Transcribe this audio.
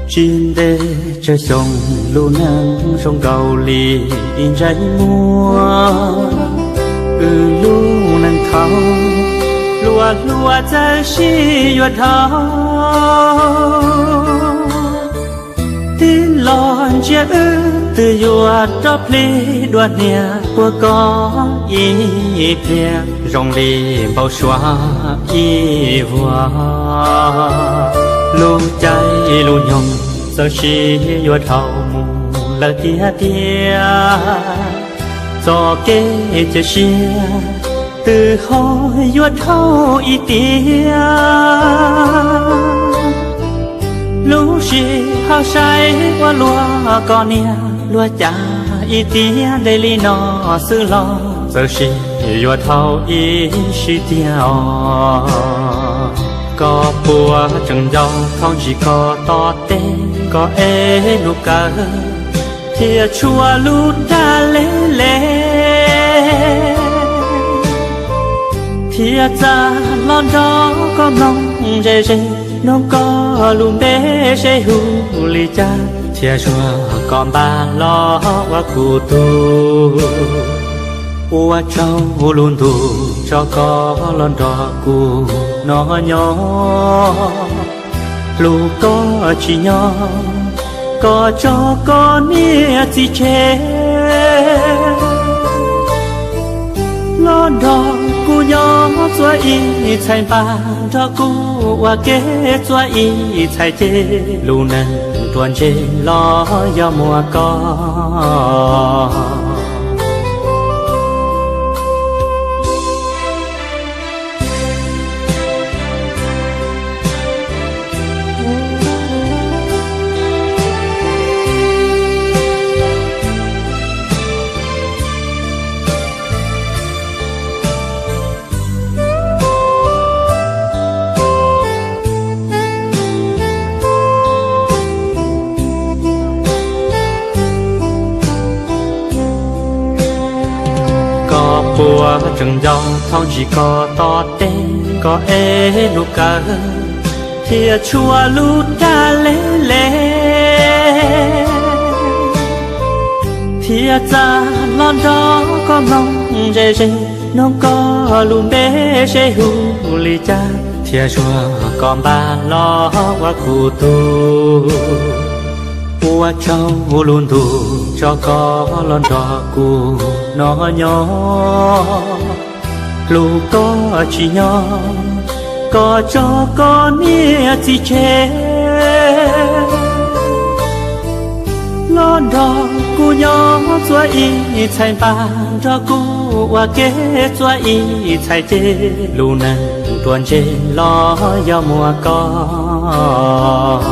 Tsis ntev tsawg xyoo lub neej zoo nkaus li ib ntsais muag, wb lub neej thaum hluas hluas txawm sib yuav dhau. Tib los ntsia wb twb yuav rov plig dua hniav, puag koj ib pliag zoo li npau suav ib vuag. Lub caij lub nyoog txawm sib yuav dhau mus lawm tiag tiag. Txoj kev cia siab twb ho yuav dhau ib tiag. Lub sij hawm saib ua luaj koj niam luag cas ib tiag, ntev li no xwb los txawm sib yuav dhau ib sim tiag os. Koj puas tseem nco thaum ntsis koj tom teb, koj ev lub kawm thiab tshuav lub raj le le, thiab txawm los nrog koj mloog ze ze, nug koj lub npe seb hu li cas, thiab suav koj npaj los ua kuv tug. Ua tsaug lub ntuj tso koj los nrog kuv noj nyob, hlub koj tsis nyob, koj tso koj niam txiv tseg, los nrog kuv nyob txhua ib txhais npaj, nrog kuv ua ke txhua ib txhais ceg, lub neej ruaj ntseg los yog muaj koj. Koj puas tseem nco thaum ntsis koj tom teb, koj ev lub kawm thiab tshuav lub raj le le, thiab txawm los nrog koj mloog ze ze, nug koj lub npe seb hu li cas, thiab suav koj npaj los ua kuv tug. Ua tsaug lub ntuj tso koj los nrog kuv noj nyob, hlub koj tsis nyob, koj tso koj niam txiv tseg, los nrog kuv nyob txhua ib txhais npaj, nrog kuv ua ke txhua ib txhais ceg, lub neej ruaj ntseg los yog muaj koj.